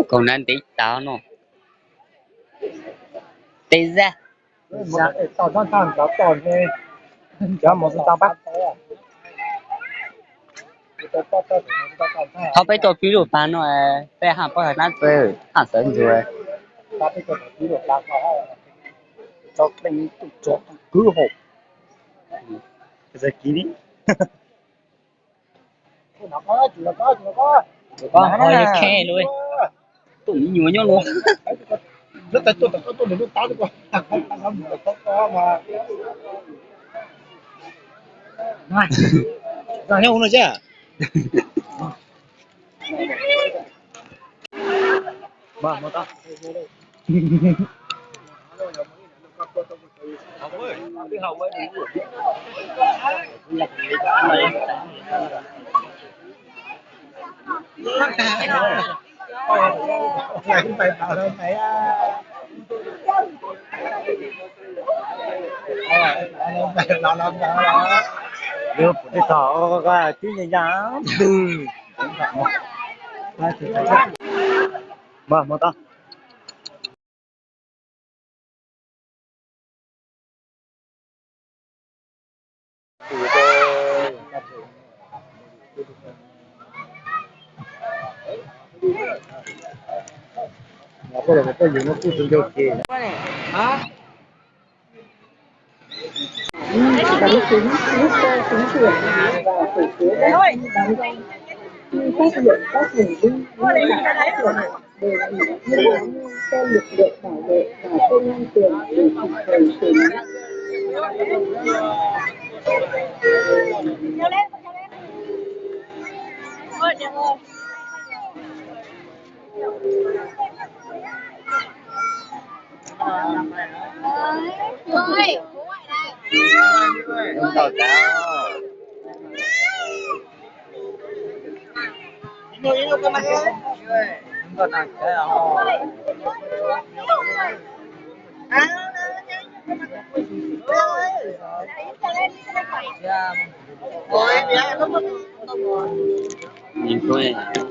Kaus hnav ntev tas no. Tej zaj. Qhov peb tuaj pib lub pas no, peb haj pab hawv nab txwv haj sawv ntxuag. Kwv hauv. Ho yog khe lub, tus me nyuam nyob no. Nyob no. Lawv pum tij tog tib nyag nyag. Mog mog tau. Bắn súng, rút dây súng điện và phủ phiếu bầu cử bắn dây. Khi phát hiện các hành vi vi phạm pháp luật, đề nghị thông báo ngay cho lực lượng bảo vệ và công an phường để kịp thời xử lý. Nws kuj